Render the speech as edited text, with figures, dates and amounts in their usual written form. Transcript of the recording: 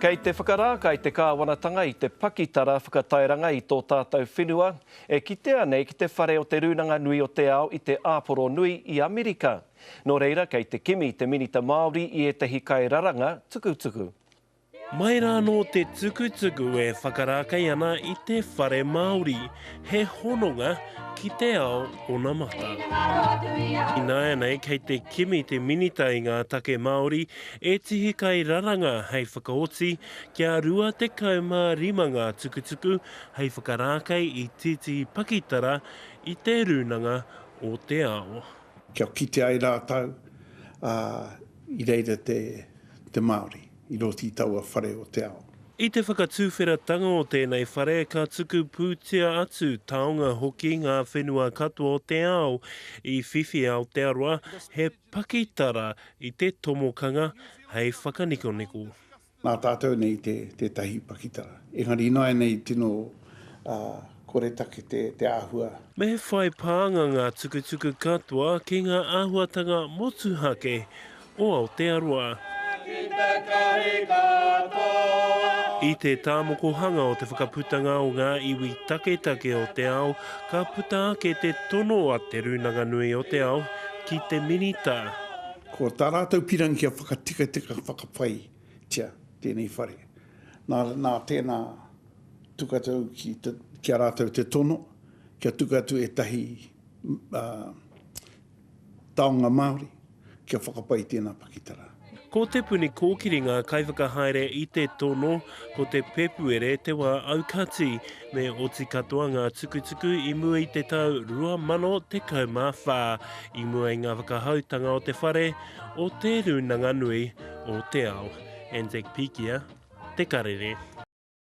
Kei te whakarākai te kāwanatanga i te pakitara whakatairanga i tō tātou whenua e kitea nei ki te whare o Te Rūnanga Nui o Te Ao i te Āporo Nui i Amerika. Nō reira, kei te kimi te Minita Māori i ētahi kairaranga tukutuku. Mai rā anō te tukutuku e whakarākei ana i te whare Māori, he hononga ki te ao onamata. Ināianei kei te kimi te Minita i ngā take Māori e tihi kai raranga hei whakaoti kia 25 ngā tukutuku hei whakarākei i tētehi pakitara i te Rūnanga o te Ao. Kia kite ai rātou, ā, i reira te, te Māori i roto i taua whare o te ao. I te whakatuwheratanga o tēnei whare ka tuku pūtea atu, taonga hoki ngā whenua katoa o te ao. I whiwhi Aotearoa he pakitara i te tomokanga hei whakanikoniko. Nā tātou nei te, tētahi pakitara. Engari ināianei tino koretake te, te āhua. Me whai pānga ngā tukutuku katoa ki ngā āhuatanga motuhake o Aotearoa. Ki te kahi katoa. I te tāmokohanga o te whakaputanga o ngā iwi taketake o te ao, ka puta ake te tono a Te Rūnanga Nui o te Ao ki te Minita. Ko tā rātou pirangi kia whakatikatika whakapaitia tēnei whare. Nā, nā tēnā tuku atu au ki, te, ki a rātou te tono, kia tuku atu ētahi uh, taonga Māori, kia whakapai tēnā pakitara. Ko Te Puni Kōkiri ngā kaiwhakahaere i te tono, ko te Pepuere te wā aukati, me oti katoa ngā tukutuku i mua i te tau 2014, i mua i ngā whakahoutanga o te whare o Te Rūnanga Nui o Te Ao. Anzac Pikia, Te Karere.